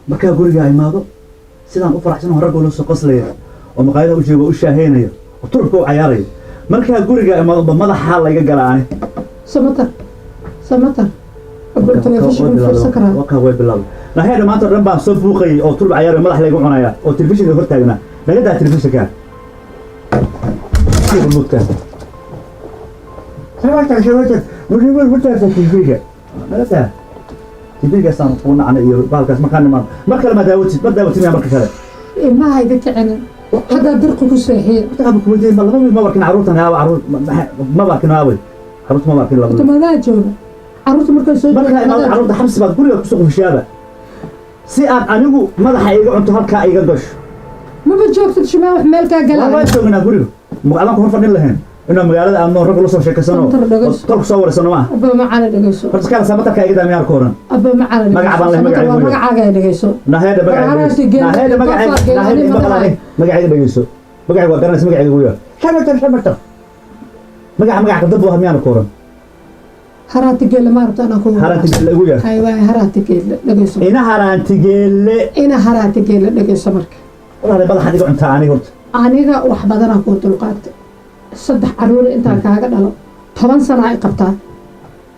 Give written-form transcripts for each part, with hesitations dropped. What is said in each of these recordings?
Markaa guriga imaado, sidaan u faraxsan oo ragga ula soo qoslaya oo maqaayada u jooga u shaaheynaya oo turubka u cayaaraya, markaa guriga imaado ba madaxa layga galaa ani. Samatar, Samatar, abuu, telefishinka fiirsan karaa. Wakaa way bilaabay. Naheedha, maanta o dhan baan soo buuqayay oo turub cayaaraya, madax laygu cunaya oo telefishinka hor taagnaa. Naga daa telefishinka mudka. Samatar, Samatar, TV-ga naga daa. TV-gaasaan kuu nacnay iyo bahalkaas. Markaan imaano mar kale ma daawatid, ma daawatid miyaa marka kale? Ilmaha iga kicinin, haddaa dirqi ku seexiye. Marka kuweydiin, laba wiil ma arkin carruurtan. Aawa carruur? Ma arkin, aaway carruurta? Ma arkin laba wiil. Madaa jooga carruurta markay soo Markaa imaado carruurta xabsi baad guriga kusoo qufishaaba si aad anigu madaxa iga cunto, halkaa iga gasho. Maba joogtid shimaa, wax meel kaa waa galaa. Joognaa guriga, adaan ku hor fadhin lahayn inaan magaalada aadno, rag ula soo sheekaysano. Samatar, dhegeyso. Tolku soo wareysano maaha. Abba macana, dhegeyso. Horta iskala Samatarka iga daa miyaar ku oran. Abba macana. Magac baan leh, Samatar waa magacaygu. Magacaaga ay dhegeyso. Naheedha, magacayga dhegeyso. Naheedha, magacayga, naheedha, ima qalani, magacayga dhegeyso. Magacayga waa garanaysa, magacayga ugu yaa Samatar. Samatar magaca, magac qaldan buu ahaa miyaana ku oran? Haraati geelle ma rabta anaa ku Haraanti Geelle ugu yaa. Hay waay, Haraati Geelle, dhegeyso. Ina Haraanti Geelle. Ina Haraati Geelle, dhegeyso marka. Walahi madaxaad iga cuntaa aniga horta. Aniga wax badanaa kuu dulqaatay. Saddex caruur intaan kaaga dhalo, 10 sana ay qabtaa.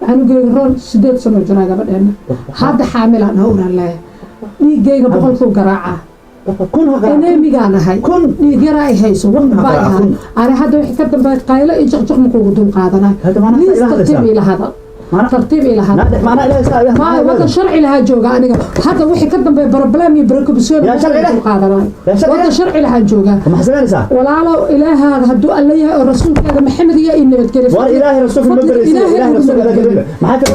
Canugeyga roon 8 sano jiraa, gabadheena hadda xaamilaan hawraan leeyahay. Dhiiggayga 100kuu garaacaa. Kun ha garaac. Anemic-gaan ahay. Kun. Dhiig yaraa ay hayso, wax Kun ha baa garaac, ahay. kun. Ani hadda wixii ka dambeeya qaylo iyo jiqjiq ma kugu dul qaadanaa. Hadda maanaa Liis. ila hadlaysaa. Tartiib ila hadal. Tartiib ila hadal. Maanaa ilaahay saa Ma wadan sharci lahaa jooga aniga. Hadda wixii ka dambeeya problem iyo barokabsoon Yaa sharci leh? dul qaadanayo. Yaa sharci leh? Wadan sharci lahaa joogaa. Maxaa samaynaysaa? Walaalow, ilaahaada hadduu alla yahay oo rasuulkeeda Maxamed iyo i nabadgeliyo. War Ilaahay rasuulka ma baraysid. Ilaahay rasuulka maxaa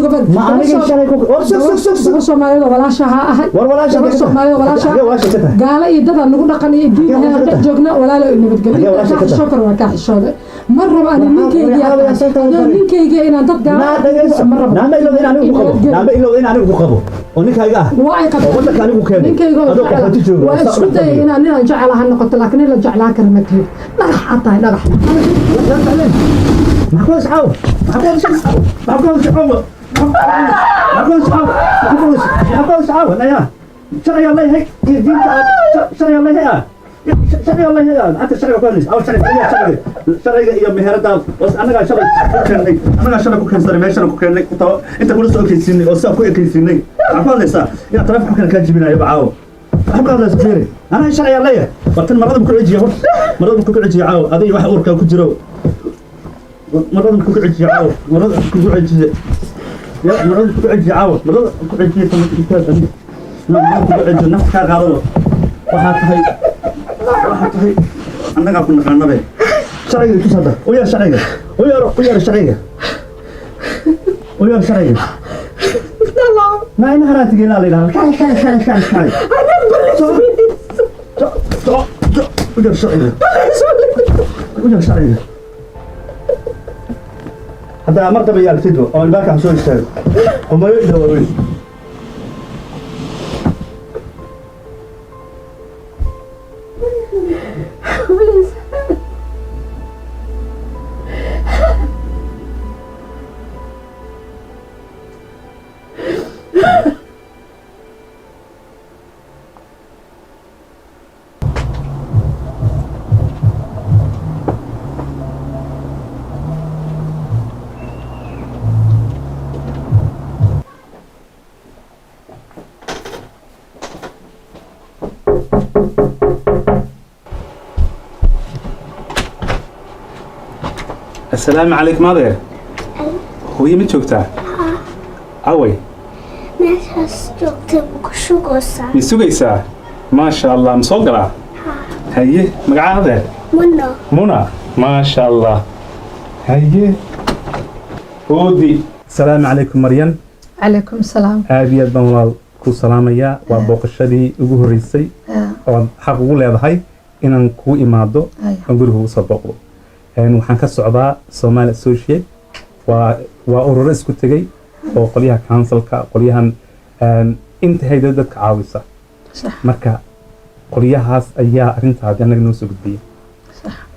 ka ma aniga shalay ku war sug, sug, sug, sug. Gabar Soomaaliyeed oo walaasha ha ahay. War walaasha Gabar ka tahay? Soomaaliyeed oo walaasha. Xagee walaasha ka tahay? Gaalo iyo dadaan nagu dhaqan iyo diin Xagee walaasha ka dhex tahay? joogna. Walaalo, i nabadgeliyo. Xagee walaasha ka tahay? Xishoo kale waa kaa xishooday. Ma rabo ani ninkeyga adoo ninkeyga inaan dad gaalo Naa dhageyso. ma rabo. Naama ilowda in anigu ku qabo, naama ilowda in anigu ku qabo oo ninkayga ah Waa ay qabtaa. oo wadanka anigu keenay. Ninkayga oo adoo jecela. qaxooti jooga Waa oo saa isku u dhex dayay fadhiyo. inaan ninaan jecelaha noqoto, laakiin nin la jeclaan kara ma tihid. Dhagax aad tahay, dhagax. Maxaa ku hadashay caawa? Maxaa ku hadashay? Maxaa ku hadashay caawa? Maxaa ku hadashay caawa? Maxaa ku hadashay? Maxaa ku hadashay caawa? Naya, sharcigaa leeyahay iyo diinta aad sharcigaa leeyahay ah, sharcigaa leeyahay ah. Maxaa sharciga ku hadlaysa? Aw sharciga iyo sharciga, sharciga iyo meherada was annagaa shalay ku keennay, annagaa shalay ku keensanay, meeshana ku keennay, ku taba inta kula soo ekaysiinay oo sidaa ku ekaysiinay. Maxaa ku hadlaysaa? Inaad taleefonka kaa jibinayo ba caawa. Maxaa ku hadlaysa? Fiiri, anaa sharcigaa leeyahay. War tan marada ku cejiya horta, marada ku cejiya caawa. Adiga waxa uurkaa ku jiro marada ku cejiya caawa, marada ku cejiya, ya marada ku cejiya caawa, marada ku cejiya, marada ku cejiya, nafta kaa qaadado. Waxaa tahay, waxaa tahay annagaa ku naqaanabe. Sharciga tus hadda, u yeer sharciga, u yeer, u yeer sharciga, u yeer sharciga. Ma ina haraantigeena la yidhahda kale kale kale kale kale. So so so, u yeer sharciga, u yeer sharciga. Haddaa mar daba yaagtidba oo albaabkaan soo istaago, qumayo ida waaweyn. Please. Asalaamu calaykum, adeer. Hooye ma joogtaa? Away? Meeshaas joogtay ku sugaysaa. Ma sugaysaa? Maasha Allah, ma soo galaa? Haye, magacaa adeer? Muna. Muna, maasha Allah. Haye oodi. Asalaamu calaykum, Maryan. Calaykum salaam. Aad iyo aad baan walaal ku salaamayaa. Waa booqashadii ugu horreysay ood xaq ugu leedahay inaan kuu imaado oon guriga ugu soo booqdo. Waxaan ka socdaa Somali Associate. Waa ururo isku tegey oo qolyaha councilka, qolyahan inta hayda dadka caawisa. Marka qolyahaas ayaa arrintaadi annaga noo soo gudbiyey.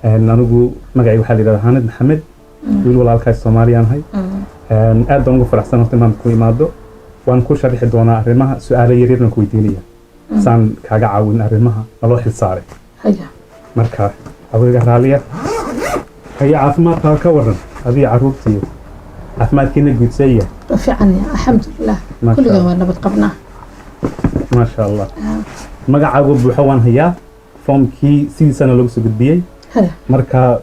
Anigu magacay waxaa la yidhahdaa Hanad Maxamed, wiil walaalkaas Soomaaliyaan ahay. Aad baan ugu faraxsan horta inaan ku imaado. Waan ku sharixi doonaa arrimaha, su-aalo yaryar baan ku weydiinaya saan kaaga caawin arrimaha naloo xil saaray. Haya. Marka adiga raaliya, haya, caafimaadkaa ka waran, adiga caruurtiiyo caafimaadkiina guudseeya? Waa fiican yahay, alxamdulilah. Maasha Kulligan Allah. waa nabad qabnaa. Maasha Allah. Magacaagu buuxo waan hayaa, foomkii sidiisana loogu soo gudbiyey. Haya. Marka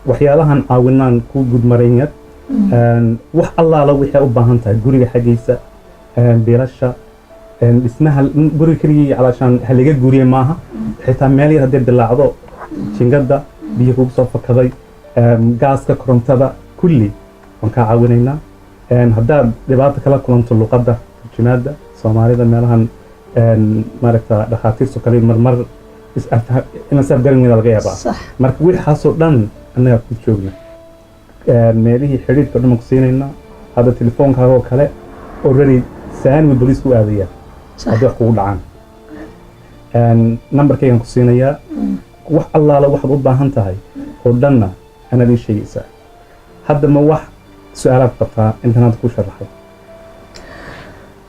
waxyaalahan caawinaan ku gudmarayn yar, wax allaala wixii u baahan tahay guriga xaggiisa, biilasha, dhismaha guriga keligii calaashaan halaga guuriye maaha, xitaa meel yar haddii dilaacdo, jingada biyo kugu soo fakaday, gaaska, korontada, kulli waan kaa caawinaynaa. Haddaad dhibaato kala kulanto luqadda, turjumaadda Soomaalida meelahan, maaragta, dhakhaatiirtu kale marmar inaan is afgaran weyna laga yaabaa. Marka wixaasoo dhan annagaa ku joogna. Meelihii xidhiidhka o dhan baan ku siinaynaa. Hadda telefoonkaaga oo kale already saani booliisku u aadaya haddii wax kugu dhacaan. Nambarkaygaan ku siinayaa. Wax allaala waxaad u baahan tahay oo dhanna anaad ii sheegaysaa. Hadda ma wax su-aalaad qabtaa intaan hadda ku sharaxay?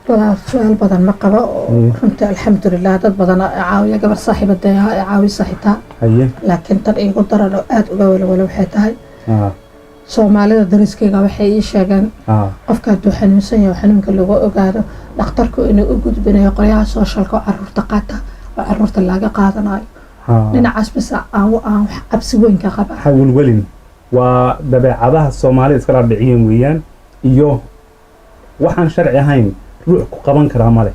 Walaal, su-aal badan ma qabo oo runtii alxamdulilah dad badan caawiya, gabar saaxiibadee ah ee caawisa xitaa. Laakiin tan iigu daran oo aada uga walwalo waxay tahay, Soomaalida dariskeyga waxay ii sheegeen qofka hadduu xanuunsan yahay oo xanuunka lagu ogaado, dhakhtarku inuu u gudbinayo qolyaha socialka oo caruurta qaata oo caruurta laga qaadanayo. Dhinacaas bas aan wax cabsi weyn ka qabaa. Ha welwelin, waa dabeecadaha Soomaalida iska dhaadhiciyeen weeyaan, iyo waxaan sharci ahayn ruux ku qaban karaa male.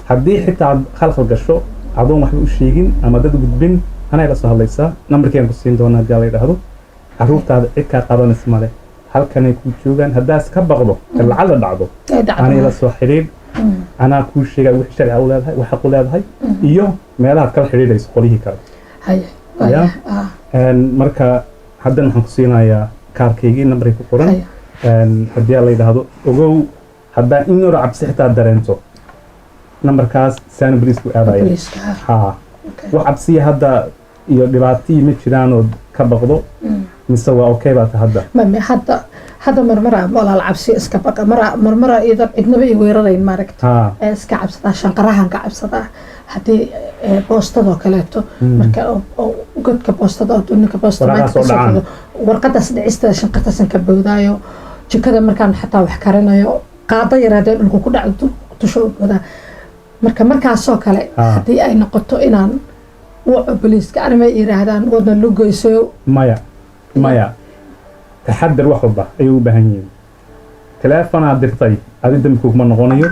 Haddii xitaa aad khalkhal gasho adoon waxba u sheegin ama dad gudbin, anay la soo hadlaysaa, nambarkeygan ku siin doona haddii la yidhaahdo. Caruurtaada cid kaa qabanaysa male, halkanay ku joogaan. Haddaas ka baqdo ee lacala dhacdo, Ay dhacdo. anay la soo xidhiidh, anaa kuu sheegaa wixii sharciga u leedahay, wax xaq u leedahay iyo meelahaad kala xidhiidhayso qolyihii kale. Haye. Ya. Waaya. Marka haddana waxaan ku siinayaa kaarkaygii, nambarkay ku qoran. Haddii la yidhaahdo, ogow, haddaa in yaro cabsi xitaa dareento, nambarkaas saani boliisku aadaya. Booliiska. Haa. Okay. Wax cabsiya hadda iyo dhibaatihii ma jiraan ood ka baqdo, mise waa okay baa ta hadda? Mami, hadda marmara walaal cabsi iska baqa, mara marmara iyadoon cidnaba i weerarayn, maaragta, ee iska cabsadaa, shanqarahan ka cabsadaa. Haddii boostadoo kaleeto, marka oo godka boostada oo ninka boosta Waraaqaha maanta soo kasoo dhacaan. qodo, warqadaas dhicista shanqartaasan ka boodaayo. Jikada markaan xataa wax karinayo, qaado yar haddii dhulka ku dhacdo, tusho u boodaa. Marka markaasoo kale haddii ay noqoto inaan waco booliiska, anima yiraahdaan wadna lugoyso? Maya, maya, taxadar wax walba ayay u baahan yihiin. Teleefonaad dirtay adi dembi kuguma noqonayo.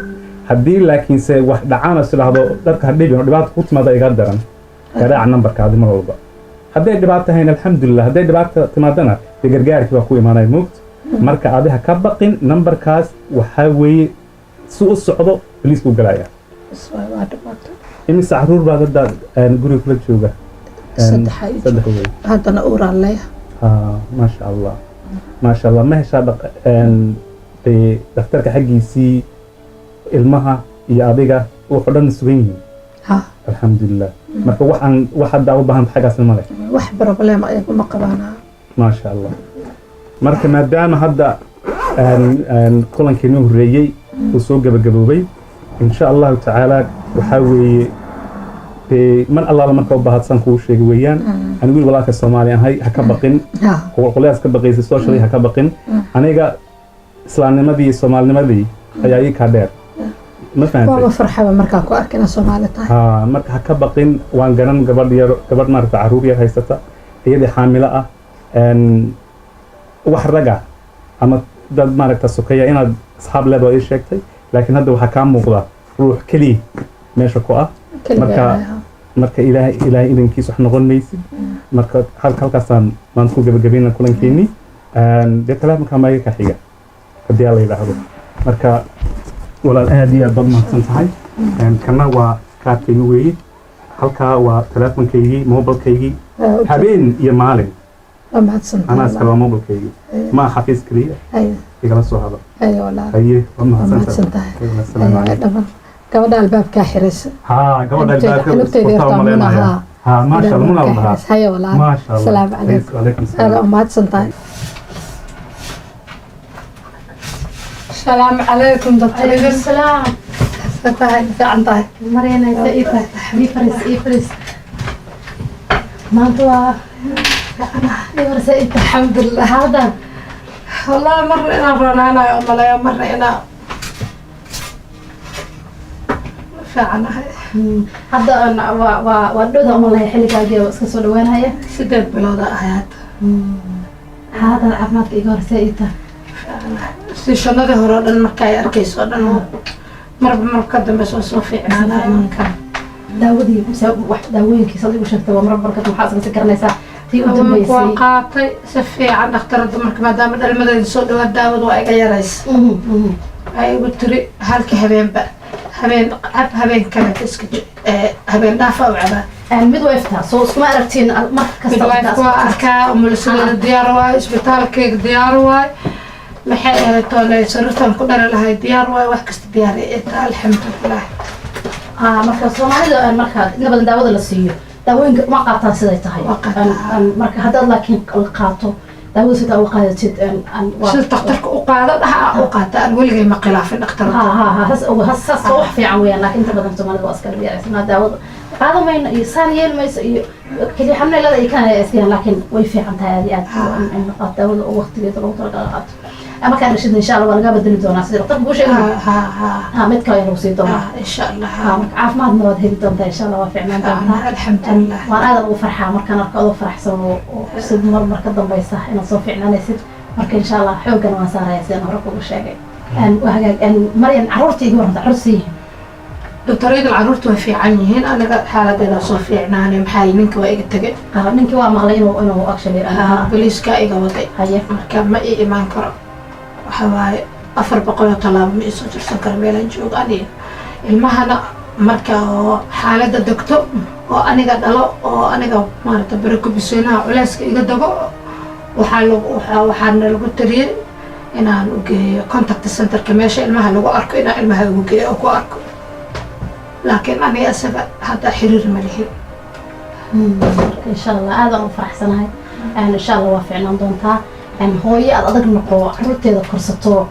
Haddii laakiinse wax dhacaan is idhaahdo dharka ha dhibin oo dhibaata ku timaada, iga daran garaaca nambarkaadi mar walba. Hadday dhibaato hayn, alxamdulilah. Hadday dhibaata timaadana, dee gargaarkii baa ku imaanaya moogta. Marka adi ha ka baqin, nambarkaas waxaa weeye si u socdo boliisku u galaya. Bas waa dhibaato. Imise caruur baad hadda guriga kula jooga? Saddex ay. Saddex wey. Haddana uuraan leeyahay. Maasha Allah, maasha Allah. Ma heshaa dee dhakhtarka xaggiisii ilmaha iyo adiga wuxuu dhan sugan yihiin? Ha. Alxamdulilah. Marka waxaan wax hadda u baahanta xaggaasna male? Wax problem ayagu ma qabaanaa. Maasha Allah. Marka maadaama hadda kulankeenu horreeyey uu soo gabagaboobay, insha Allahu tacaala, waxaa weeye dee mar allaala marka u baahadsan kuu sheegay weeyaan. Ani wiil walaalka Soomaali ahay, ha ka baqin. Qolyahaas ka baqaysay socially, ha ka baqin. Aniga islaamnimadii iyo soomaalinimadii ayaa ii kaa dheer, ma fahantay? Waaba farxaba markaan ku arka inaad Soomaali tahay. Ha, marka ha ka baqin. Waan garan gabadh yar, gabadh maaragta caruur yar haysata, iyadii xaamilo ah, wax raga ama dad maaragta sokeeya inaad asxaab leed waa ii sheegtay, laakiin hadda waxaa kaa muuqda ruux keliya meesha ku ah. Keligaa. Marka Ilaahay idankiis wax noqon maysid. Marka halkaasaan maanta ku gabagabayna kulankeenii. Dee telefonka maaga ka xiga haddii alla yidhaahdo. Marka walaal, aad iyo aad baad mahadsan tahay. Kana waa kaarkaygi weeye, halkaa waa telefonkaygii, mobilkaygii, habeen iyo maalin. Waa mahadsan. Anaa iskale, waa mobilkaygii, ma xafiis keliya. Igala soo hadal. Haye walaal. Haye, waa Waa mahadsan. mahadsan tahay. Assalaamu calaykum. Dhaban gabadha albaabkaa xiraysa. Haa, gabadha albaabka Lugtayda furtaa yartaa. umaleynaya. Muna. Haa, maasha Allah, muna la dhahaa. Haye walaal. Maasha Allah. Asalaamu calaykum. Wacalaykum Aada salaam. u mahadsan tahay. Salaamu calaykum, doctor. Calaykum salaam. Tahay, fiican tahay? Maryanaysa ii fariis, ii fariis. Maanta waa ii farisa ii tahay. Alxamdulilah. Xaaladan? Wallahi, marna inaan roonaanayo umaleeyo, marna inaan fiicanahay. Hadda waa dhowda umaleeya, xilligaagii oo iska soo dhawaanaya. 8 bilooda ahay hadda. Xaaladan caafimaadka iga horsee ii tahay? Siishanadii hore oo dhan marka ay arkayso oo dhan, marba marba ka dambeysa oo soo fiicnaanayo marka. Daawadii mise wax daawooyinkiisa ad igu sheegtay waa marba marka waxaa iska garanaysaa tii u waa dambeysay? Qaatay si fiican dhakhtarada. Marka maadaama dhalmadeeda soo dhawaad, daawada waa iga yaraysa. Waxay igu tiri halka habeenba habeen cab, habeen kale iska habeen dhaafa u cabaa. Midwife-ta soo iskuma aragtiin mar kasta? Midwife waa arkaa, umulisadeeda diyaar waayo, isbitaalkeyga diyaar waayo, maxay ahayd toole, sariirtan ku dhali lahay diyaar waayo, wax kasta diyaar ay tahay, alxamdulilah. Marka Soomaalida marka inta badan daawada la siiyo, daawooyinka uma qaataan siday tahay. Waa qaataa. Marka haddaad laakiin qaato daawada sida u qaadatid sida dhakhtarka u qaado dhaha u qaata, aan weligay ma khilaafin dhakhtarada. Ha ha ha, saas waa wax fiican weeyaan, laakiin inta badan Soomaalida waa iska dhibyaacsanaa, daawada qaadan mayno iyo saan yeeli mayso iyo keliya xanuun leeda iyo kana iska, laakiin way fiican tahay aad iyo aad in la qaato daawada oo waqtigeeda loogu talagalay la qaato. Markaa dhashid, insha Allah, waa lagaa bedeli doonaa sida dhakhtarka kuu sheegay. Ha ha ha. Ha, mid kale ayaa lagu sii doonaa. Insha Allah. Ha, marka caafimaadna waad heli doontaa, insha Allah, waa fiicnaan doontaa. Alxamdulilah. Waan aad ugu farxaa markaan arko adoo faraxsan oo si mar mar ka dambaysa inaad soo fiicnaanaysid. Marka insha Allah xooggan waan saaraya sidaan hore kugu sheegay. Waa hagaag. Maryan, carruurta iga warranta, carruurta yihiin? Doctorayda, carruurta way fiican yihiin. Aniga xaaladeeda soo fiicnaanay, maxaa ninka waa iga tegay. Ninkii waa maqlay inuu actually Boliiska iga waday. Haye. Marka ma ii imaan karo, waxa waaye 400 oo tallaabo ma iisoo jirsan karo meelaan joogo aniga ilmahana. Marka oo xaaladda degto oo aniga dhalo oo aniga maarata barakubiseynaha culeyska iga dego, waxaa lagu waxaana lagu taliyey inaan u geeyo contact centerka, meesha ilmaha lagu arko, inaan ilmaha ugu geeyo oo ku arko, laakiin aniga isaga hadda xiriir ma lihin. Marka insha Allah aad aan u faraxsanahay. Insha Allah waa fiicnaan doontaa. Hooyo aad adag noqo, caruurteeda korsato,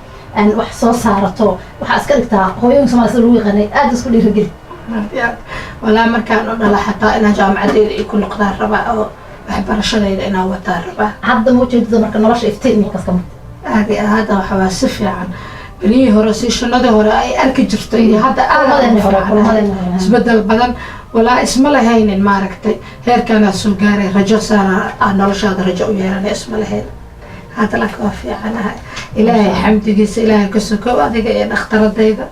wax soo saarato, waxaa iska dhigtaa hooyooyinka Soomaliya sida lagu yaqaanay, aad isku dhiirigeli. Walaa markaan u dhala xataa inaan jaamacadeeda i ku noqdaan rabaa oo waxbarashadayda inaan wataan rabaa. Hadda ma ujeedada marka nolosha iftiin markaas ka marta? Aad iyo hadda waxa waa si fiican. Berihii hore, siishanadii hore ay arki jirtay iyo hadda aad Kulmadeeni hore, kulmadeeni hore. Isbedel badan walaa isma lahaynin, maaragtay, heerkaanaa soo gaaray, rajo saara aa noloshaada rajo u yeelanay isma lahayn. Hadda laakiin waa fiicanahay, Ilaahay xamdigiisa, Ilaahay ka sokow adiga iyo dhakhtaradayda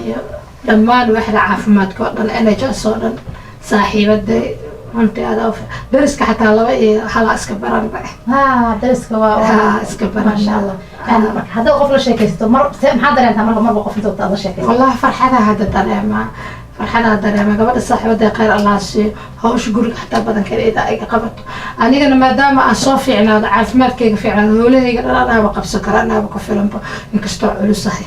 iyo dhammaan waaxda caafimaadka oo dhan, NHS oo dhan, saaxiibaday runtii adaa dariska xataa laba iyo halaa iska baranba. Ha, dariska waa Ha, iska baran. Maasha Allah. Marka haddaad qof la sheekaysato mar maxaa dareentaa marka marba qof inta aad la sheekaysato? Wallahi farxadaa hadda dareemaa, farxadaa dareemaa. Gabadha saaxiibada, khayr Allah siiyo, hawsha guriga xataa badankeeda idaa iga qabato. Anigana maadaama aan soo fiicnaado, caafimaadkayga fiicnaado, howlahayga dhan anaaba qabsan kara, anaaba ku filanba, inkastoo culusahay.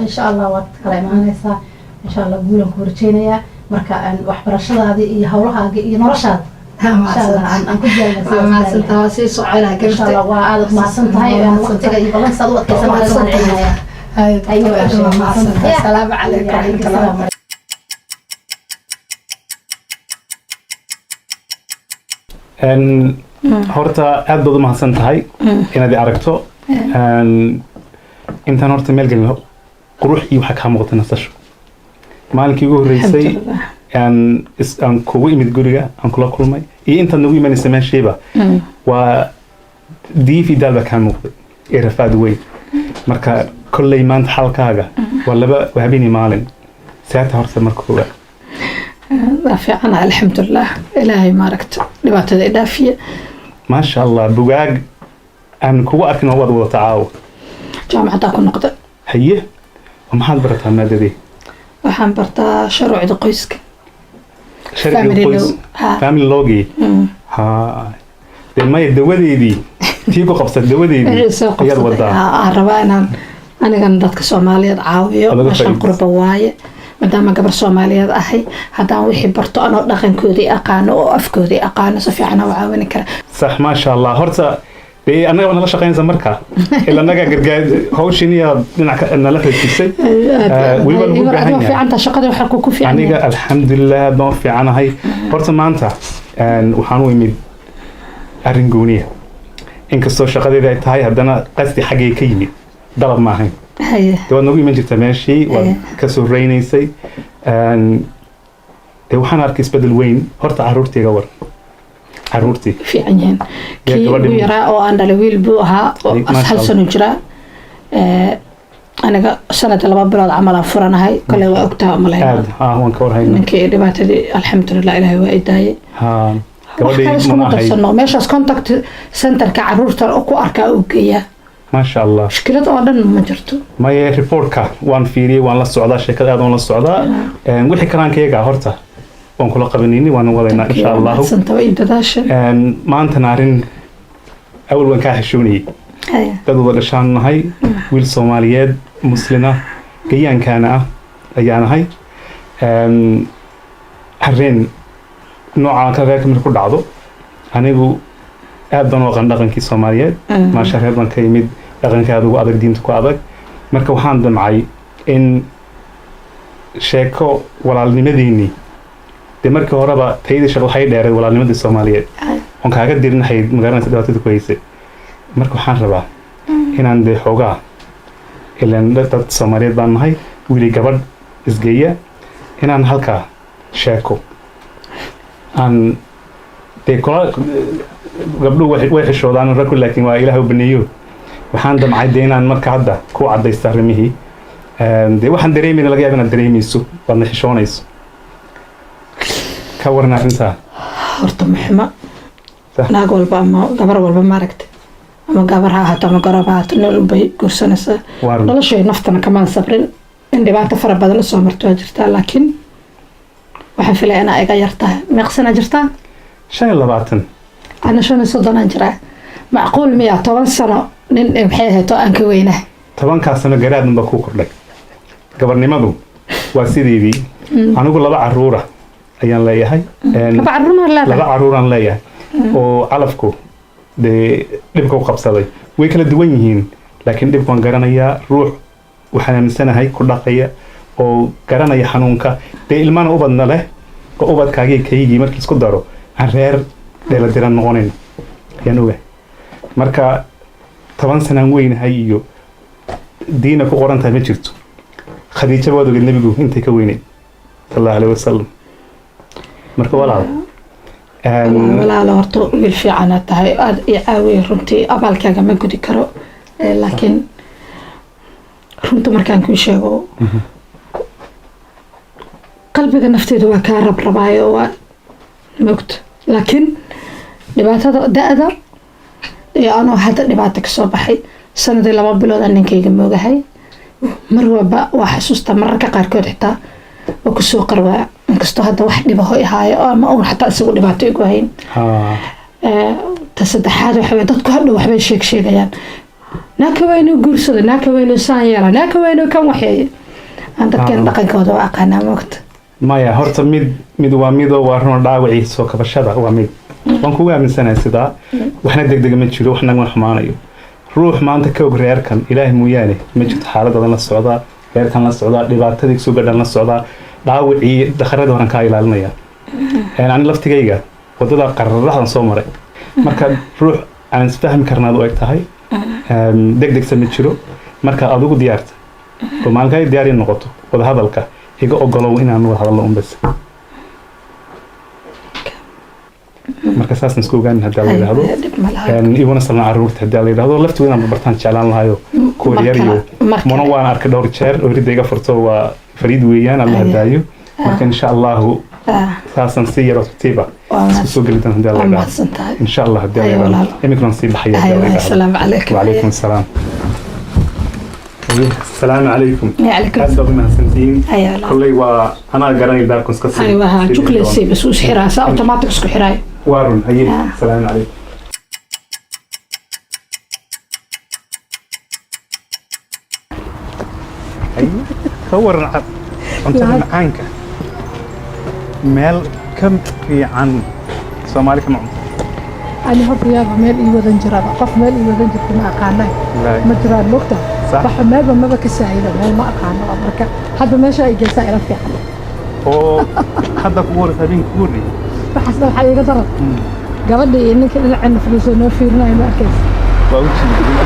Insha Allah waad kala imaanaysaa, insha Allah guulan ku horjeenayaa. Marka waxbarashadaadii iyo hawlahaagii iyo noloshaada insha Allah aan ku Waa mahadsantaha, waa sii soconaa. Insha Allah waa aad mahadsan tahay. Waqtiga iyo ballan saad u adkaysan waa laga mahadcelinayaa. Waa mahadsantahay. Asalaamu calaykum waraxmatullahi. Horta aad baad u mahadsan tahay inaad i aragto. Intaan horta meel gelin, qurux iyo waxaa kaa muuqata nasasho. Maalinkii ugu horreysay aan kugu imid guriga, aan kula kulmay iyo intaad nagu imanaysa meeshiiba, waa diif iyo daal baa kaa muuqday ee rafaad weyn. Marka kolley maanta xalkaaga waa laba, waa habeen iyo maalin. Seeta horta marka koowaad? Waa fiicanahay, alxamdulilah. Ilaahay maaragta dhibaatada i dhaafiye. Maasha Allah, bugaag aan kugu arkin oo waad wadata caawa. Jaamacaddaa ku noqda. Haye, oo maxaad barataa maadadii? Waxaan bartaa shuruucda qoyska. Sharciga Family qoys. law, ha. Family lawgii. Ha, dee maya, dawadeedii tii ku qabsat dawadeedii Wixii soo ayaad qabsaday. wadaa. Aan rabaa inaan anigana dadka Soomaaliyeed caawiyo. Aad uga Meeshaan faa'iidayso. qurba waaye, maadaama gabar Soomaaliyeed ahay, haddaan wixii barto anoo dhaqankoodii aqaano oo afkoodii aqaano, si fiican u caawini kara. Sax, maasha Allah. Horta Dee annaga waa nala shaqaynaysa marka ila annaga gargaar hawshiiniya dhinac nala xoojisay. Weliba lagu baahan yahay. Fiicanta shaqada waxaa ku fiican. Aniga alxamdulilah baan fiicanahay. Horta maanta waxaan u imid arrin gooniya, inkastoo shaqadeeda ay tahay, haddana qasdi xaggay ka yimid, dalab ma ahayn. Dee waad noogu iman jirtaa meeshii, waad ka soo reynaysay. Dee waxaan arkay isbedel weyn. Horta carruurtiiga war, carruurtii? Fiican yihiin. Kii gabadhii ugu yaraa oo aan dhalay wiil buu ahaa oo Ay, maasha hal Allah. sano jiraa. Aniga sanad 2 bilood camal aan furanahay, kale waa ogtaha umalayna. Aad ah waan ka warhaynaa. Ninkii dhibaatadii alxamdulilah Ilaahay waa i daayay. Ha, Wax kale gabadhii iskuma muna ahayd. darsano. Meeshaas contact centerka caruurta oo ku arkaa uu geeyaa. Maasha Allah. Mushkilad oo dhan ma jirto. Maye, reportka waan fiiriyey, waan la socdaa sheekada, aad waan la socdaa. Wixii karaankayaga horta waan kula qabanayni, waan wadaynaa insha Allahu. Mahadsanta waa ii dadaasha. Maantana arrin awal waan kaa xishoonayey. Dad wada dhashaan nahay, wiil Soomaaliyeed muslina gayaankaana ah ayaa nahay. Arrin noocaan ka reerka marka ku dhacdo, anigu aad baan u aqaan dhaqankii Soomaaliyeed. Maasha, reer baan ka yimid dhaqanka aad ugu adag, diinta ku adag. Marka waxaan damcay in sheeko walaalnimadeennii, dee markii horeba tayadii shaqo waxay dheereed walaalnimadii Soomaaliyeed oon kaaga dirinahayd, magaranaysa dhibaatada ku haysay. Marka waxaan rabaa inaan dee xoogaa, ilaan dad Soomaaliyeed baan nahay, wiili gabadh isgeeya, inaan halkaa sheeko aan dee kula. Gabdhuhu way xishoodaan ragku, laakiin waa Ilaah u baneeyo. Waxaan damcay dee inaan marka hadda ku cadaysto arrimihii. Dee waxaan dareemayna laga yaaba inaad dareemayso, waadna xishoonayso. Ka waran arrintaa? Horta muxuma. Sax. Naag walba ama gabar walba, maaragta, ama gabar ha ahaato ama garoob ha ahaato, nin unbay guursanaysaa. Waa run. Noloshay naftana kamaan sabrin in dhibaato fara badan usoo marto waa jirtaa, laakiin waxaan filaya inaa iga yar tahay. Meeqsanaa jirtaa? 25. Ana 35 aan jiraa. Macquul miya 10 sano nin maxay ahayd oo aan ka weynahay? 10-kaa sano garaadun baa kuu kordhay, gabarnimadu waa sideedii. Anigu laba caruura ayaan leeyahay. Laba caruur maa laba leedahay? Caruuraan leeyahay oo calafku dee dhibka u qabsaday. Way kala duwan yihiin, laakiin dhibka waan garanayaa. Ruux waxaan aaminsanahay ku dhaqaya oo garanaya xanuunka, dee ilmana ubadna leh, oo ubadkaagii kaygii markii isku daro aan reer dheeladiran noqonayn ayaan ogahay. Marka 10 sanaan weynahay iyo diina ku qoran tahay ma jirto. Khadiija waad ogeed nebigu intay ka weyneyd sal Allahu alayhi wasalam. Marka walaal Walaalo, horta wiil fiicanaad tahay, aada ii caawiya runtii, abaalkaaga ma gudi karo. Laakiin runta markaan kuu sheego, qalbiga nafteeda waa kaa rabrabaayo, waa mogto, laakiin dhibaatada da-da iyo anoo hadda dhibaato kasoo baxay, sanadii 2 bilood aan ninkayga moogahay, mar walba waa xasuusta, mararka qaarkood xitaa waa kusoo qarwaa, inkastoo hadda wax dhibaho ihaayo ama uun xataa isagu dhibaato igu hayn. Ta saddexaad waxa weye dadku hadhow waxbay sheeg sheegayaan: naaka waynu guursada, naaka waynu saan yeela, naaka waynu kan waxeeye. Aan dadkeen dhaqankooda waa aqaanaa, moogta. Maya, horta mid mid waa midoo waa runa, dhaawacii soo kabashada waa mid waan kugu aaminsanahay sidaa. Waxna degdega ma jiro, waxna ma xumaanayo. Ruux maanta ka og reerkan Ilaahay mooyaane ma jirto. Xaaladadan la socdaa, reerkan la socdaa, dhibaatadii soo gadhan la socdaa, dhaawacii dakharadii horan kaa ilaalinaya. Ani laftigayga wadada qararaxdan soo maray. Marka ruux aan isfahmi karnaad u eg tahay, degdegsa ma jiro. Marka adigu diyaarta oo maalinkaa diyaar ii noqoto wadahadalka, iga ogolow inaan wada hadalno un bas. Marka saasna isku ogaanin haddii la yidhaahdo. Dhib ma laha. Iguna salna caruurta haddii la yidhaahdo, laftigood inaan bartaan jeclaan lahayo kuwa Mar yar iyo mar muna kale. Waan arkay dhowr jeer oo ridda iga furto, waa fariid weeyaan, Alla hadaayo. Marka insha Allahu saasaan si yaroo tartiiba Waa isku soo geli doona haddii la waa yidhaahdo. Mahadsan tahay. Insha Allah haddii la Haye, yidhaahdo. walaal. Imikanan sii baxaya haddii Haye, la yidhaahdo. asalaamu calaykum. وعليكم السلام. السلام عليكم. Calaykum. Aad baad u mahadsantihiin. Haye, walaal. Kolley waa anaa garanay baarkun iska sii Haye, waa sii jukle doon. Sii bas us xiraa, saa automatic isku xiraay. Waa run. Haye, asalaamu calaykum. Haye, ka waran cuntada macaanka? Meel ka fiican Soomaali kama cunto. Ani horta yaaba meel ii wadan jiraba, qof meel ii wadan jirta ma aqaanay, ma jiraan mogta. Sax. Waxa meelba maba ka saahida, meel ma aqaano. Marka hadda meesha ay geysaa ila fiican. Oo hadda kugu horeysa, habeenka kugu horreeyay. Waxaasna waxaa iiga daran gabadha iyo ninka dhinaceenna fadhiisoo noo fiirinayo, ma arkaysa? Waa u jiiday,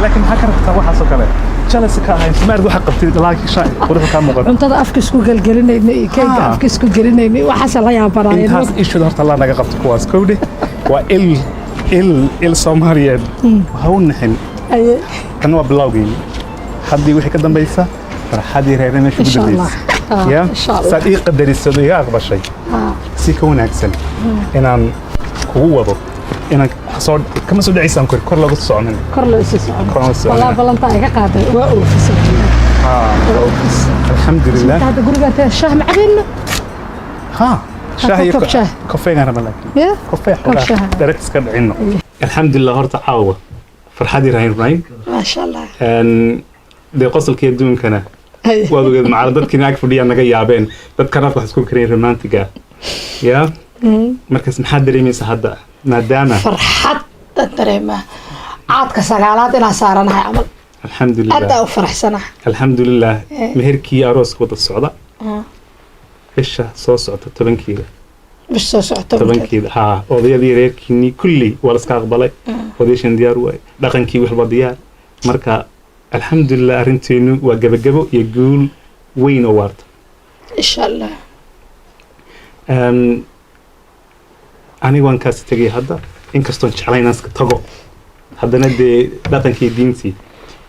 laakiin maxaa ka rabtaa waxaasoo kale? Jalasa ka ahayn sumaard waxa qabtay laakiin shay quruxda kaa muuqata. Cuntada afka isku gelgelinayna iyo keega afka isku gelinayna, waxaasa la yaabanaayeen. Intaas ishuda horta Allah naga qabto kuwaas. Kowdhe waa il il il Soomaaliyeed, ha u nixin. Aye. Kan waa bilowgii, haddii wixii ka dambaysa farxadii reere meesha ugu Insha Allah. dambaysa. Ah, ya insha Allah. Saad ii qadarisad oo iga aqbashay si ka wanaagsan inaan kugu wado, inaan soo kama soo dhacaysaan, kor kor looga soconin. Kor loo sii socon. Kor loo socon. Walaa ballantaa iga qaaday waa oofisay. Waa oofisay. Alxamdulilah. Hadda gurigaan tee shaah ma cabayno? Ha, shaah iyo koob shaah. Kafeegaan raba laakiin ya kafee. Koob xogaa shaah. Direct iska dhicino. Alxamdulilah, horta caawa farxadii rayn rayn. Maasha Allah. Dee qosolkii adduunkana waad ogeed, macala dadkii naag fadhiyaa naga yaabeen, dadkan afka wax isku karayn romantiga ya. Markaas maxaad dareemaysaa hadda maadaama Farxad aan dareemaa, caadka sagaalaad inaan saaranahay camal. Aad Alxamdulilah. Aa u faraxsanahay. Alxamdulilah, meherkii arooska wada socda bisha soo socota 10-keeda. Bish soo socota. 10-keeda haa. Odayadii reerkiinii kulli waa la iska aqbalay, odayshan diyaar waay, dhaqankii wax waa diyaar. Marka alxamdulilah, arrinteenu waa gebagebo iyo guul weyn oo waarta. Insha Allah. Aniga waan kaasi tegay hadda, inkastoon jeclayn inaan iska tago, haddana dee dhaqankii diintii.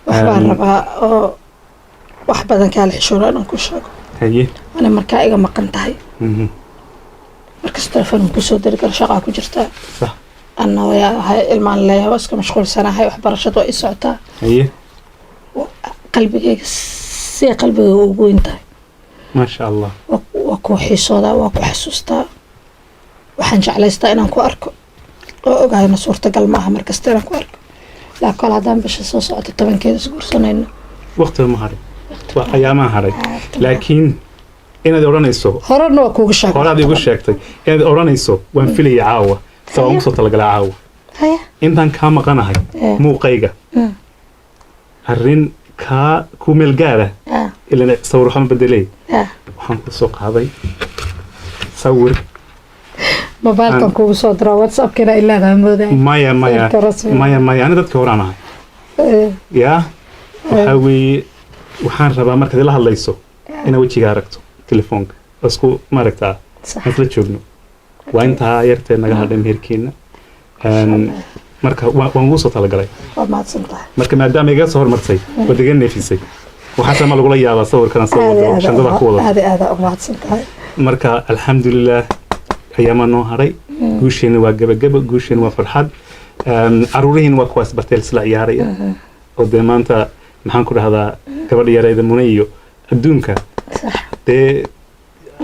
Wax baan rabaa oo wax badan kaala xishoona inaan ku sheego. Haye. Ani markaa iga maqan tahay, markas telefoon kusoo diri karo, shaqaa ku jirtaa. Sax. Anna wayaa ahay, ilmaan leeyahay, waa iska mashquulsanahay, waxbarashadu waa ii socotaa. Haye. Qalbigayga si qalbigayga ugu weyn tahay. Maasha Allah. Waa ku xiisoodaa, waa ku xasuustaa, waxaan jeclaystaa inaan ku arko oo ogahayna suurtagal ma aha markasta inaan ku arko, laakiin kol haddaan bisha soo socota 10-keeda isguursanayno. Waqtiga ma haray, waa ayaamaha haray, laakiin inaad odhanayso Horena waa kuugu sheegay. Horaad igu sheegtay inaad odhanayso waan filaya caawa, sabaan ugu soo talagalay caawa. Haya. Intaan kaa maqanahay muuqayga arrin kaa ku meel gaara ilan sawir waxma bedelay. Waxaan ku soo qaaday sawir. Mobailkan kuugu soo diraa, WhatsAppkina ilaadaha moodaa. Maya, maya. Sawirka rasmiga. Maya, maya, ani dadka horaan ahay. Yaa waxaa weeye, waxaan rabaa markaad ila hadlayso inaad wejiga aragto telefoonka oo isku maaragtaa Sax. aan isla joogno. Waa intaa yartee naga hadhay meherkeena. Marka waan ugu soo talagalay. Waa mahadsan tahay. Marka maadaama iga soo hormartay waad iga neefisay, waxaase ma lagula yaabaa sawirkan soo wado shandada ku wado. Aad iyo aad u mahadsan tahay. Marka alxamdulilah, ayaamaa noo haray, guusheena waa gebagebo, guusheena waa farxad. Caruurihiina waa kuwaas barteel isla ciyaaraya oo dee maanta maxaan ku dhahdaa, gabadha yareeda Mune iyo adduunka. Dee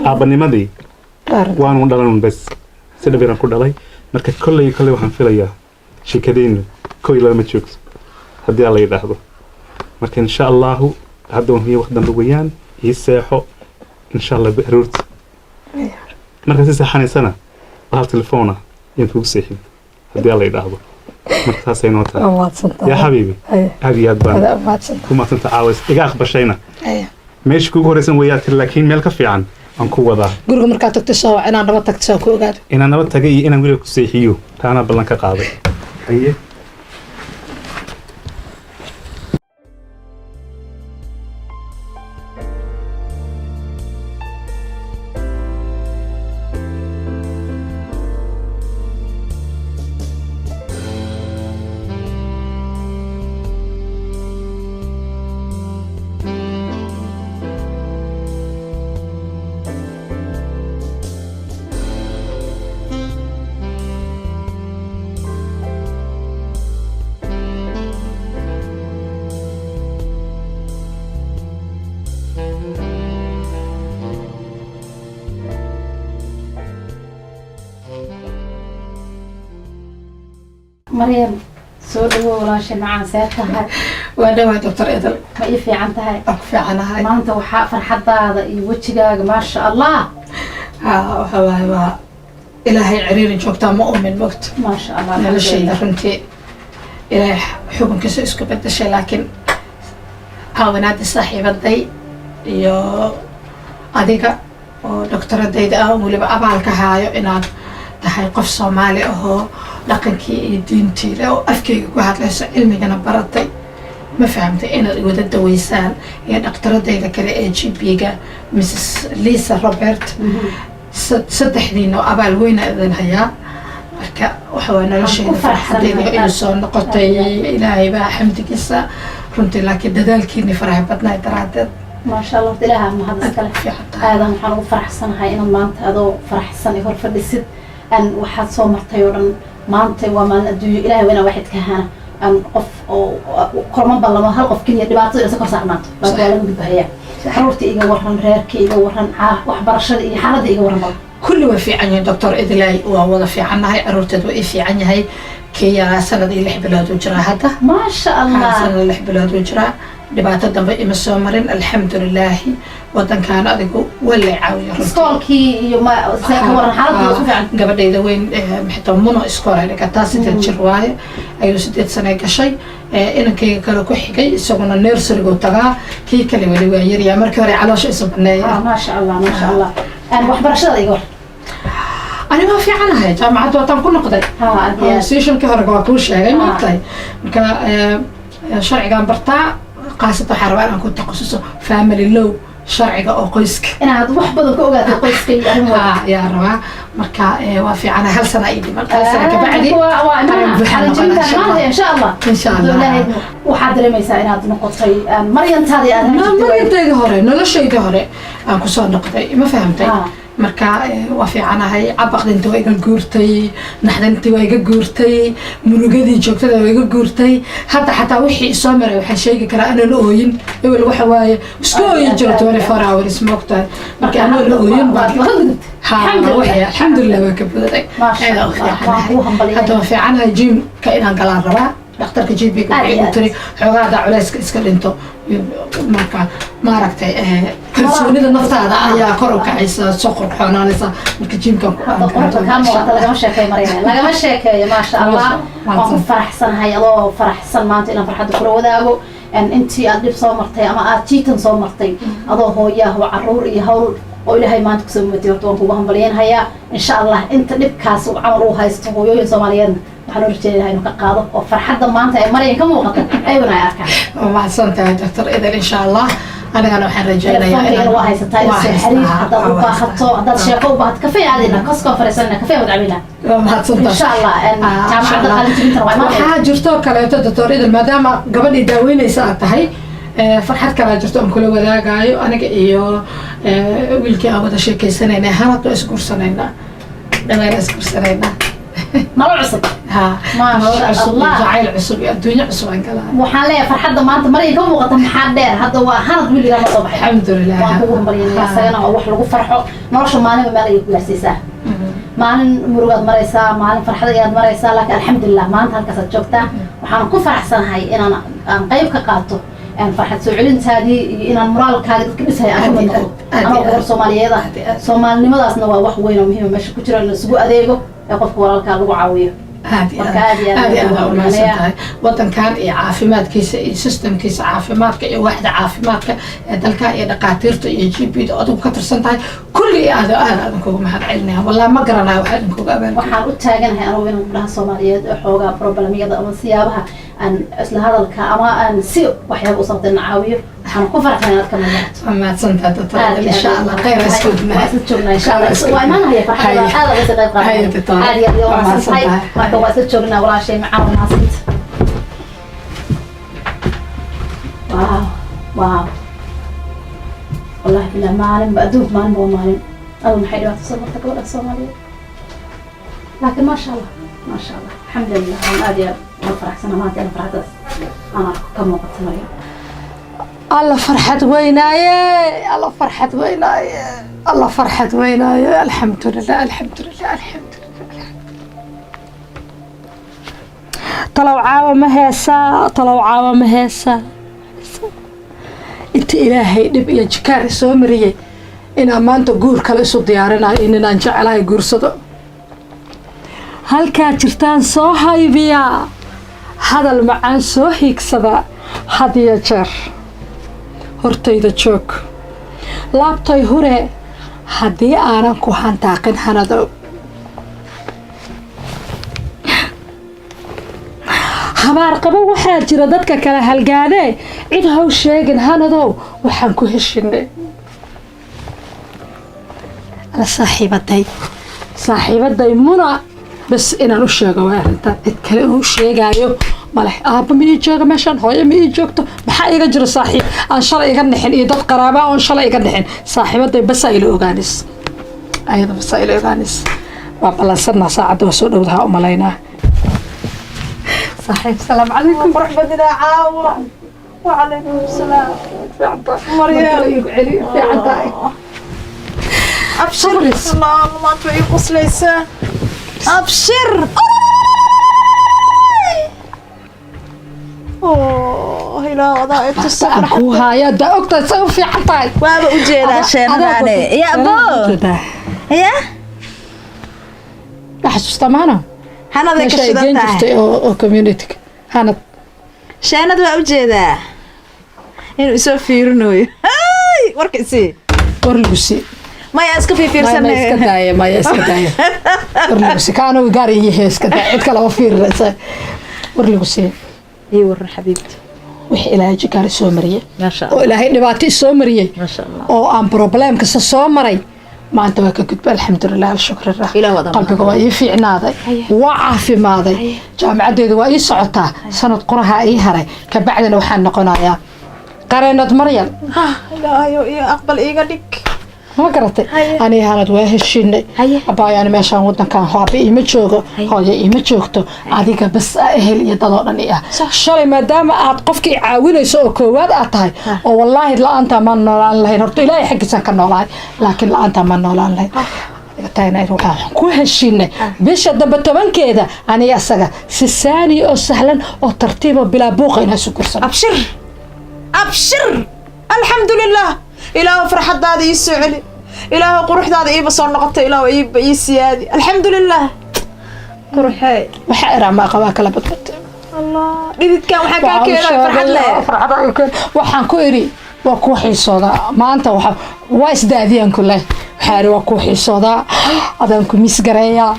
aabbanimadii waanu dhalan bes, si dhab yaraan ku dhalay. Marka kolley kolley waxaan filayaa sheekadeennu kow iyo laba ma joogto haddii alla yidhaahdo. Marka insha allahu hadda waan hubiya wax dambe weeyaan, ii seexo insha allah aroorta. Markaad si seexanaysana bahal telefoona yaan kugu seexin haddii alla yidhaahdo. Marka saasay noo tahay. Waa mahadsan tahay. Yaa xabiibi, aad iyo aad baan Aad u mahadsan ku mahadsanta caawas iga aqbashayna. tahay. Meesha kugu horeysan weeyaa tiri, laakiin meel ka fiican aan ku wadaa. Guriga markaad tagto soo wac, inaan nabad tagto saan ku ogaado. Inaan nabad tagay iyo inaan weliba ku seexiyo taanaa ballan ka qaaday. Haye. Maryam, soo dhawow walaashay macaan, see tahay? Waa dhawahay, Doctor Edel. Ma ii fiican tahay? Waan ku fiicanahay. Maanta waxaa farxadaada iyo wejigaaga, maasha Allah. Haa, waxa waaye waa Ilaahay ciriiri joogtaa ma uumin, mogta. Maasha Allah. Noloshayda runtii Ilaahay xukunkiisa isku bedeshay, laakiin caawinaadii saaxiibaday iyo adiga oo doktoradayda ah, weliba abaalka haayo inaad tahay qof Soomaali ahoo dhaqankii iyo diintii leh oo afkeyga ku hadlayso, cilmigana baratay, ma fahamtay, inaad wada daweysaan, iyo dhakhtaradayda kale ee GP-ga, Mrs Lisa Robert, saddexdiina abaal weyna idin hayaa. Marka waxa waa noloshayda Waan ku faraxsanahay. farxadayda inuu soo noqotay, Ilaahay baa xamdigiisa runtii, laakiin dadaalkiini faraha badnaay daraaddeed. Maasha Allah, horta Ilaaha mahad iskale. Fiican tahay. Aadan waxaan ugu faraxsanahay inaad maanta adoo faraxsan i hor fadhisid aan waxaad soo martay oo dhan. Maanta waa maalin adduunyo, Ilahay waa inaa waxid ka hana aan qof oo korma ballamo hal qof keliya dhibaatada isa kor saarnaato, laakiin waa laga gudbahayaa. Caruurta iga waran, reerka iga waran, waxbarashada iyo xaaladda iga waran bal. Kulli way fiican yihiin, Doctor Idilay, waa wada fiicannahay. Caruurteed waa ii fiican yahay. Kii yaraa sanad iyo 6 bilood uu jiraa hadda. Maasha Allah. Sanad iyo 6 bilood uu jiraa. Dhibaato dambe ima soo marin, alxamdulilaahi. Wadankaan adigu waa lay caawiya runtii. Iskoolkii iyo ma see ka waran, xaaladda waa ku fiican? Gabadhayda weyn, maxay Muno, iskool ay dhigataa, 8 jir waaye ayuu, 8 sane gashay. Inankayga kale ku xigay isaguna nursery-gu tagaa. Kii kale weli waa yaryaa, markii hore caloosha isu baneeya. Maasha Allah, maasha Allah. Waxbarashada iga waran. Ani waa fiicanahay, jaamacadda waataan ku noqday. Ha, aad iyo aad. Session-kii hore waa kuu sheegay, maogtahay? Marka sharcigaan bartaa, qaasatan waxaa rabaa inaan ku takhasuso family law, sharciga oo qoyska. Inaad wax badan ka ogaato qoyska iyo arrimahooda. Ha, ayaa rabaa. Marka waa fiicanahay, hal sana ii dhiman, hal sana kabacdi waa qalin buuxaan noqonaa, insha Allah. Insha Allah. Insha Allah. Ilaahay, waxaad dareemaysaa inaad noqotay Maryantaadii aad ahaan jirtay. Maryantayda hore, noloshayda hore aan kusoo noqday, ma fahamtay? Marka waa fiicanahay. Cabaqdinta waa iga guurtay, naxdintii waa iga guurtay, murugadii joogtada waa iga guurtay. Hadda xataa wixii isoo maray waxaan sheegi karaa anaan ooyin. Ebel waxa waaye isku ooyin jiro 24 hours, maogtahay? Marka anoo la ooyin baa Waa ka gudubtay. Ha. Alxamdulillah. Waxay alxamdulilah waa ka budaday. Maasha Aad u Allah. fiicanahay. Waan kuu hambalyeynaya. Hadda waa fiicanahay, gym-ka inaan galaan rabaa. Dhakhtarka GP Aad iyo waxay aad. tiri xoogaa haddaa culayska iska dhinto, marka maaragtay kalsoonida naftaada ayaa kor u kacaysa, soo qurxoonaanaysa. Marka gym-kan ku Hadda quruxda kaa muuqata lagama sheekeeyo, Maryam, lagama sheekeeyo. Maasha Allah, waan ku faraxsanahay adoo faraxsan maanta inaan farxadda kula wadaago. Intii aad dhib soo martay ama aad jiitan soo martay adoo hooyaah oo caruur iyo hawl oo Ilaahay maanta kusoo mudatay, horta waan kugu hambalyeynhayaa. Insha Allah, inta dhibkaas uu camal uu haysto hooyooyin Soomaaliyeedna waxaan u rajeynayaa inuu ka qaado oo farxadda maanta ee Maryam ka muuqata ayaguna ay arkaan. Waa mahadsan tahay, Doctor Idil. Insha Allah, anigana waxaan rajeynayaa Telefonkayga waa haysataa, waa ila soo xiriir haystaa, haddaad u waa baahato, haddaad sheeko u baahato. Kafee aadayna, Costco fariisanayna, kafee wad cabinaa. Waa mahadsantahay. Insha Allah, insha jaamacadda Allah. qalin jebintana waa imaanaya. Waxaa jirto kaleeto, Doctor Idil, maadaama gabadhii daaweynaysa aad tahay, farxad kalaa jirto aan kula wadaagayo. Aniga iyo wiilkii aan wada sheekaysanayna hanad waa isguursanaynaa, dhawaan isguursanaynaa. Nolol cusub. Ha. Maasha Nolol cusub iyo Allah. jacayl cusub iyo adduunyo cusub aan galaa. Waxaan leeyahay farxadda maanta Maryam ka muuqata maxaa dheer? Hadda waa hanad, wiligaa ma soo baxay. Alxamdulilah. Waan kugu hambalyanaya isagana oo wax lagu farxo. Nolosha maalinba meel ayay ku gaarsiisaa. Maalin murugaad maraysaa, maalin farxad ayaad maraysaa, laakiin alxamdulilah maanta halkaasaad joogtaa. Waxaan ku faraxsanahay inaan aan qayb ka qaato aan farxad soo celintaadii iyo inaan moraalkaaga dadka dhisaya aan ka mid noqdo Aad iyo anoo aad. gabar Soomaaliyeed ah. Aad iyo aad. Soomaalinimadaasna waa wax weyn oo muhiima meesha ku jira in la isugu adeego ee qofka walaalkaa lagu caawiyo. Aad iyo Marka aad aad iyo aad aad iyo aad ayaan aa ugu umahadsan hambalyeynaya. tahay. Wadankan iyo caafimaadkiisa iyo system-kiisa caafimaadka iyo waaxda caafimaadka ee dalka iyo dhaqaatiirta iyo GP da adigu ka tirsan tahay, kulli aad aad aadan kugu mahad celinaya. Wallah, ma garanayo waxaa idinkugu abaal. Waxaan u taaganahay anugu in gabdhaha Soomaaliyeed ee xoogaa problem-yada ama siyaabaha aan isla hadalka ama aan si waxyaaba u sabtay na caawiyo. Waxaan ku faraxsan inaad ka mid noqoto. Waa mahadsantahay, Doctor. Aad iyo Insha aad. Allah, khayr isku Waa isla joognaa, insha Allah. Waa imaanaya farxadda aad uga sii qayb Haye, qaadanaya. Doctor. Aad iyo aad Waa waa mahadsantahay. mahadsantahay. Marka waa isla joognaa, walaashay macaan, waa mahadsanta. Wow, wow, wallahi billah, maalinba adduunka maalinba waa maalin. Alla, maxay dhibaato soo marta gabadha Soomaaliyeed! Laakiin maasha Allah, maasha Allah, alxamdulilah, waan aad iyo aad uga faraxsana maanta in farxaddaas aan arko ka muuqata Maryam. Alla farxad weynaaye, alla farxad weynaaye, alla farxad weynaaye! Alxamdulilah, alxamdulilah, alxamdulilah. Talow caawa ma heesaa? Talow caawa ma heesaa? Inta Ilaahay dhib iyo jikaar soo mariyey, inaan maanta guur kale isu diyaarinayo in inaan jecelahay guursado. Halkaa jirtaan soo haybiyaa, hadal macaan soo hiigsada, had iyo jeer hortayda joog. Laabtay hure haddii aanan ku hantaaqin hanadow. Habaarqabo waxaa jira dadka kala halgaadee, cid haw sheegin hanadow waxaan ku heshinay. Ala saaxiibaday, saaxiibaday Muna, bas inaan u sheego waa arrintan, cid kale uu sheegaayo male. Aabba ma ii jooga meeshaan, hooyo ma ii joogto, maxaa iga jira saaxiib aan shalay iga nixin iyo dad qaraaba oon shalay iga nixin. Saaxiibaday bas ila ogaanis, ayada bas ila ogaanis. Waa ballansanaa, saacadda waa soo dhowdaha u malaynaa. Saaxiib, salaam calaykum. Qurux badnaa caawa. Wacalaykum salaam. Maryam igu celi, fiican tahay. Abshir, Allah, maanta way ii qoslaysaa. Abshir. Oh, ilaa adaa i tusa. Aan kuu haaya daa ogtahay say u fiican tahay. Waaba u jeedaa sheenadaane. Ya abo. Ya? Xasuustaa maana? Hanaday ka meesha ay shidan geen tahay. Jirtay oo community hanad. Sheenad waa u jeedaa. Inuu isoo fiirinayo. Hey, warka isii. War lagu sii. Maya, iska maya fiirfiirsanay. Iska daaya, maya, iska daaya. War lagu sii kaanu gaar iyahe, iska daaya, cid kale ma fiirinaysa. War lagu sii. Ii waran xabiibti. Wixii Ilaahay jikaar soo mariyay Maasha oo Allah. Ilaahay dhibaato isoo mariyay Maasha Allah. oo aan problem kasta soo maray, maanta waa ka gudba, alxamdulilah, alshukrillah. Ilaah wada qalbiga waa ii fiicnaaday, waa caafimaaday, jaamacaddeedu waa ii socotaa, sanad quraha ii haray, kabacdina waxaan noqonayaa qareenad Maryam. Ilaahayow iyo aqbal iiga dhig. Ma garatay? Aniga hanad waa heshiinay. Abaayo, ani meeshaan wadankan hoobe iima joogo, hooyo iima joogto, adiga bas a ehel iyo dadoo dhan i ah. Shalay maadaama aad qofkii caawinayso oo koowaad aad tahay, oo wallaahi la-aantaa ma noolaan lahayn. Horta Ilaahay xaggiisaan ka noolahay, laakiin la-aantaa ma noolaan lahayn. Tayna waxaan ku heshiinay bisha dambe 10-keeda aniga asaga si saani oo sahlan oo tartiib oo bilaa buuqa inaan isu gursano. Abshir, abshir, alxamdulilah. Ilaahu farxadaada ii soo celi, Ilaahu quruxdaada iiba soo noqotay, Ilaahu iiba ii siyaadi, alxamdulilah quruxee. Waxaa iraa ma qabaa kala badbad. Allah, dhididkan waxaa kaa keenay farxad leh. Waxaan ku iri waa kuu xiisoodaa maanta, waxa waa isdaadiyaan ku leh. Waxaa iri waa kuu xiisoodaa, adaan ku misgareeyaa,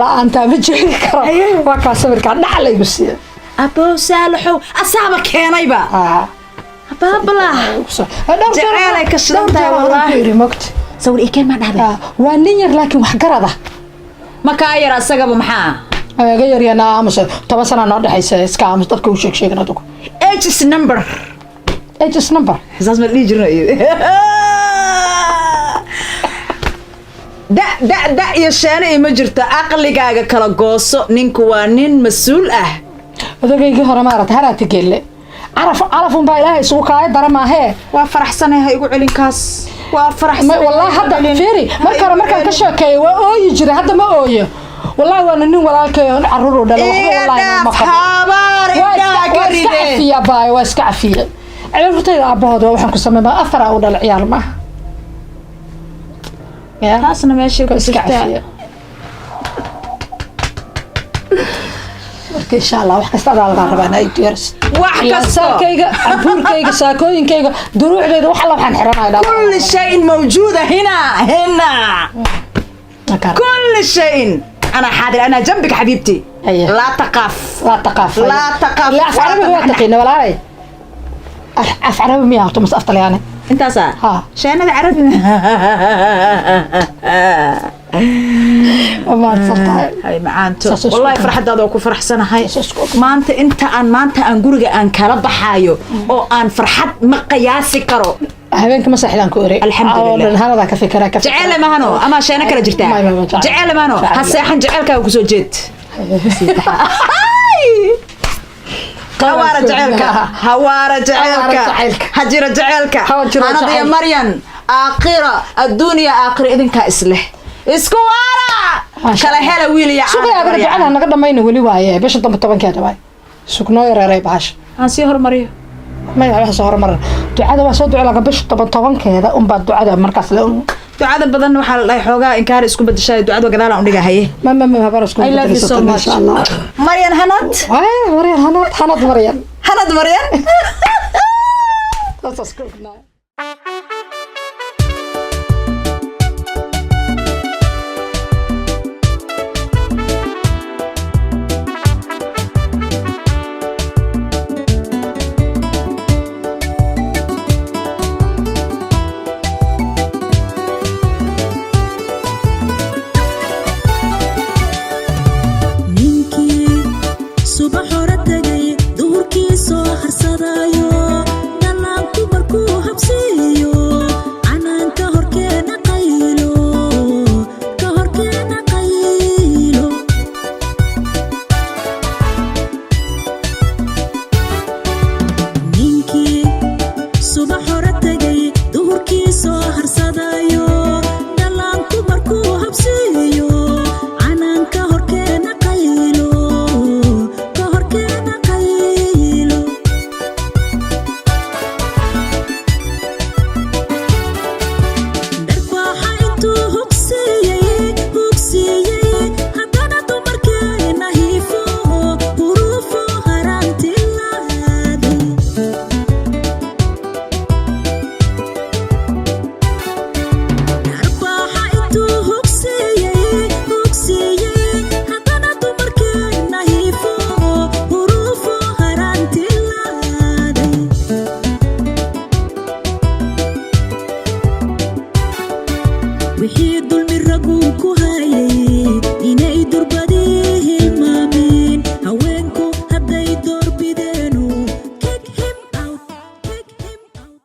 la-aantaa ma joogi karo. Waa kaa sawirkaa dhac laygu siiya. Abow Saalaxow, asaaba keenayba. Abaabala Jaceyl ay ka shidan tahay, wallaahi. Ku iri mogta. Sawir ii keen maa dhahday? Waa nin yar laakiin wax garad ah. Ma kaa yar asagaba maxaa? Iga yaryana, aamus, 10 sana noo dhexaysa, iska aamus, dadka u sheeg sheegin adugu. Age is number. Age is number. Saas ma dhihi jirno iyo da da da iyo sheene ima jirto, aqligaaga kala gooso, ninku waa nin mas-uul ah. Odageygii hore maarata haraati gelle caraf calaf unbaa Ilaahay isugu kaaya dara maahee. Waa faraxsanahay, ha igu celin kaas, waa faraxsanahay. Wallaahi hadda fiiri, marka hore markaan ka sheekeeyo waa ooyi jiray, hadda ma ooyo wallaahi. Waana nin walaalkay oo caruur u dhalay, waxba Iga wallaahi ma dhaaf qabo. Habaar waa indhaha iska ka waa iska ride. Cafiya baayo, waa iska cafiye. Caruurtayda aabbahood waa waxaan ku sameyn afaraa u dhalay, ciyaar maaha. Ya, taasna meeshay ku waa iska jirtaa. Cafiye. Marka insha Allah wax kasta adaa lagaa rabaa inaa diyaarisid. Wax kasto. Saarkayga, cambuurkayga, saakooyinkayga, duruucdayda, wax alla waxaan xiranaya. كل شيء موجودة هنا هنا، كل شيء، أنا حاضر، أنا جنبك حبيبتي. أيه. لا تخاف. لا تقاف. لا تقاف. لا, af carabiga waa taqiina walaalay, af carabi miyaa horta mase af Talyaani? انت صح. ها. شان عربي. Waa mahadsantahay. Hay macaanto. Saas isku wallahi ognahay. Farxadaada oo ku faraxsanahay. Saas isku ognahay. Maanta inta aan maanta aan guriga aan kala baxaayo oo aan farxad ma qiyaasi karo. Habeenka ma saaxidaan ku eri. Alxamdulillah. Hanadaa ka fikira ka fikira. Jeceele mahano ama sheena kala jirtaa? May, may, may, jecel. Jeceele mahano ha Jecel. seexan, jeceelkaaga kusoo jeed. Hawaara jeceelka, hawaara jeceelka, jaceylka. Hajira jeceelka. Hajira Hanad iyo jaceylka. Maryan, aakhira adduunya aakhira idinkaa isleh, isku waara. Maasha Kala Allah. hela wiil iyo Sugay caano, adana gabar iyo ducada caano. naga dhamayna weli waaye, bisha dambe 10-keeda waaye, sugnoo yareeray bahasha. Aan sii hormariyo. Maya, wax soo hormaran, ducada waa soo duco laga bisha 10-keeda unbaa ducada markaas la Ducada badan waxaa la dhahay xoogaa inkaar isku bedeshaa, ducada gadaal aan udhiga haye. Ma habar isku I love you so much. Masha Allah. Maryan Hanad. Ay, Maryan Hanad, Hanad Maryan. Hanad Maryan. Saas ku ognahay.